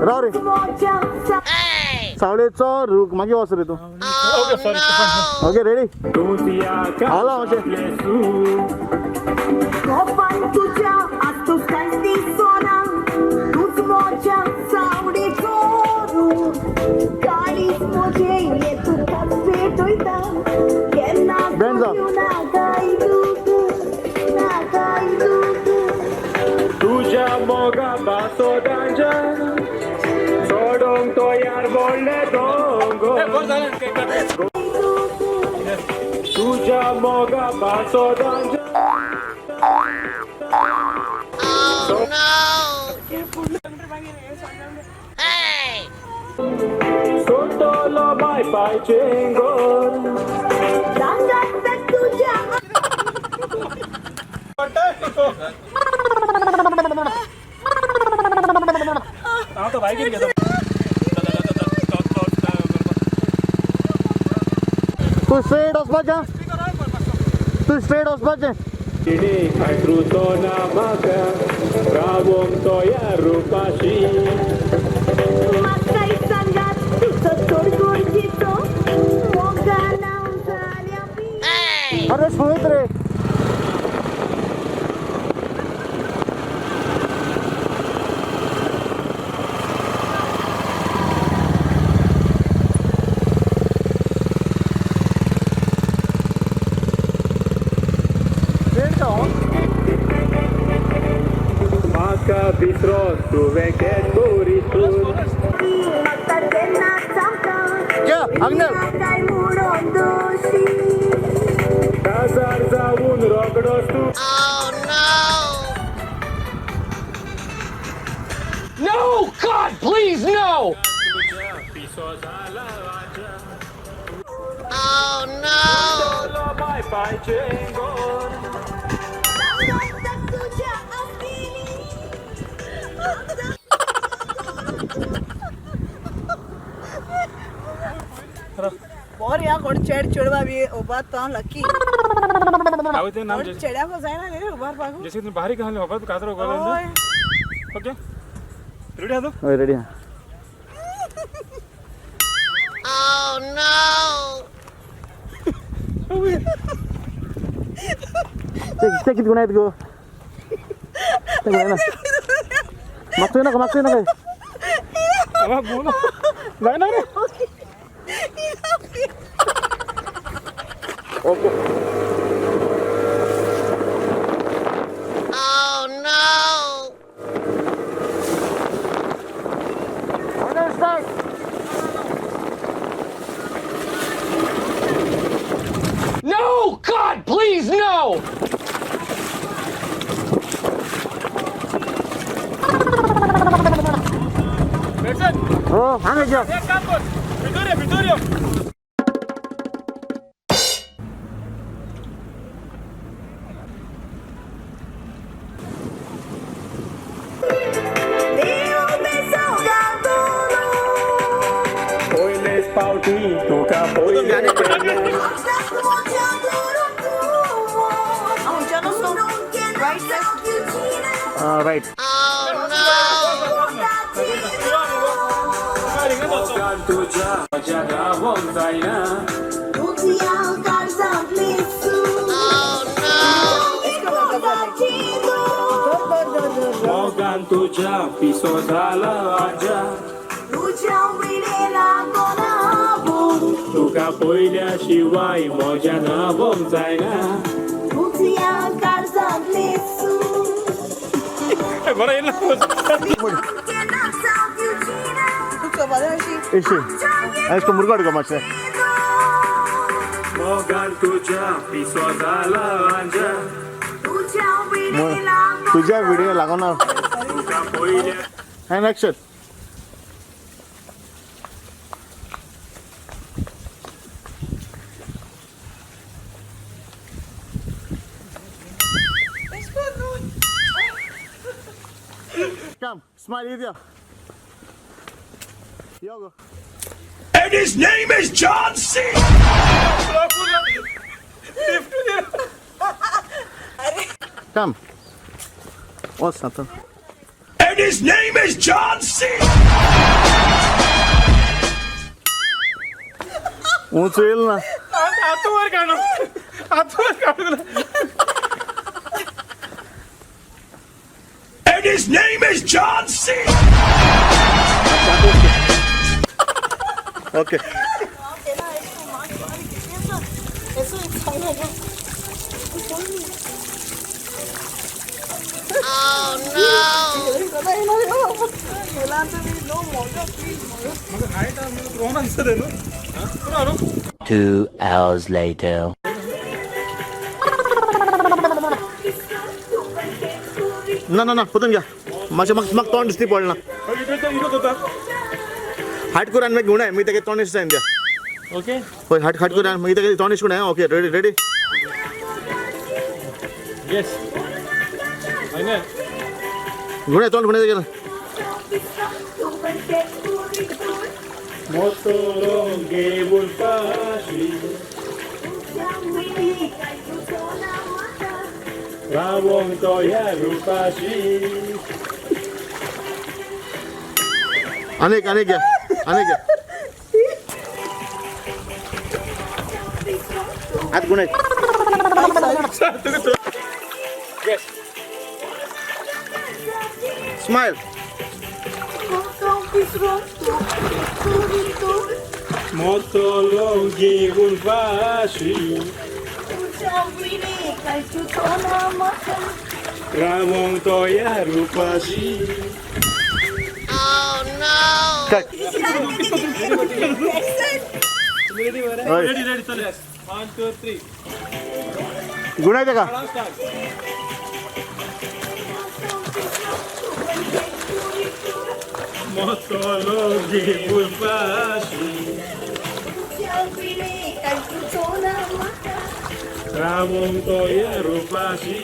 राव रे सावळेचो रूख मागीर वच रे तूं. Okay sorry. Okay ready. आला मातशें. तुझ्या आज तू कांयच दिसना तूच म्हज्या सावळेचो रूख काळीज म्हजें हें तुकाच पेटयता केन्ना Bend जाव. नाकाय दूख नाकाय दूख तुझ्या मोगा बासो गांजा सोडोंक तयार व्हडले दोंगर तुझ्या मोगा बासो गांजा सोडटलो बाय पायचें घर. सांगात तुझ्या हांव तो बायकीन घेता. तूं स्ट्रेट वचपाचें, तूं स्ट्रेट वचपाचें. तिणे खायत्रुचो ना म्हाका रावोंक तयार रुपाशी. म्हाकाय सांगात तुजो चड गरजेचो मोगान हांव जाल्या बी. अरे सुळीत रे. Straight जाव. म्हाका विसरो तुवें केट बरी तूं. म्हाका तेन्ना सामकां या, आग्नेल. काय म्हणून दोशी काजार जावन रोकडोच तूं. No! God, please, no! पिसो जाला आजा. सोडटलो बाय पायचें घर. सांगात तुझ्या आस्तिनी बोर या कोण चेड चेडवा बी उबा तो लकी. हांव ते नाम कोण चेड्याक जायना रे उबारपाक. जैसे तुम्ही बारीक घालले बाबा काजरो हय. ओके रेडी आहा तू? हय रेडी. ते ते कित गुण आहेत गो ते गुण ना. मागतोय नका, मागतोय नका. बाबा बोल नाही ना रे. Okay. No! God, please, no! हो हांगा यो. एक काम कर, भितर यो, भितर यो. देव बेसोगादोलो पयलेच पावटी तुका पयलें तेन्ना. म्हज्या दरो आमच्यान वचून राईट लेफ्ट. राईट. मोगान तुज्या म्हज्या रावोंक जायना. तुझ्या काळजांतली मोगान तुज्या पिसो जाला आजा. तुझ्या विणे लागोना तुका पयल्या शिवाय म्हज्या रावोंक जायना. तुझ्या काळजांतली बरं येईल ना. तू चोवपा अशी. एशी आयज तो मुरगाड गो मातशें. मोगान तुज्या पिसो जाला आजा. तुझ्या विणे लागोना तुझ्या व्हिडिओ लागोना. तुका पयल्या. And action. Come, smile easier. Yo go. And his name is John C. Come. What's that? And his his name is John C. उंच येईल ना. हात वर काढू, हात वर काढू. And his name is John C. Okay. 2 hours later. ना ना ना, परतून घ्या. मातशें म्हाका म्हाका तोंड दिसती पडना. हाट करून मागीर गुणाय मागीर तेगे तोंड दिसता द्या. ओके. हय, हाट हाट करून मागीर तेगे तोंड गुणाय. Okay, ready ready. Yes. गुणाय तोंड गुणाय गेलं. रावोंक तो ह्या रुपाशी. अनेक अनेक घ्या, अनेक घ्या. आत गुणाय. स्मायल. मोतलो घेऊन फाशी, रावोंक तो ह्या रुपाशी. काय? हय. रेडी रेडी, चल. 1 2 3. गुणाय का? मोतलो घेऊन फाशी, रावोंक तो ह्या रुपाशी.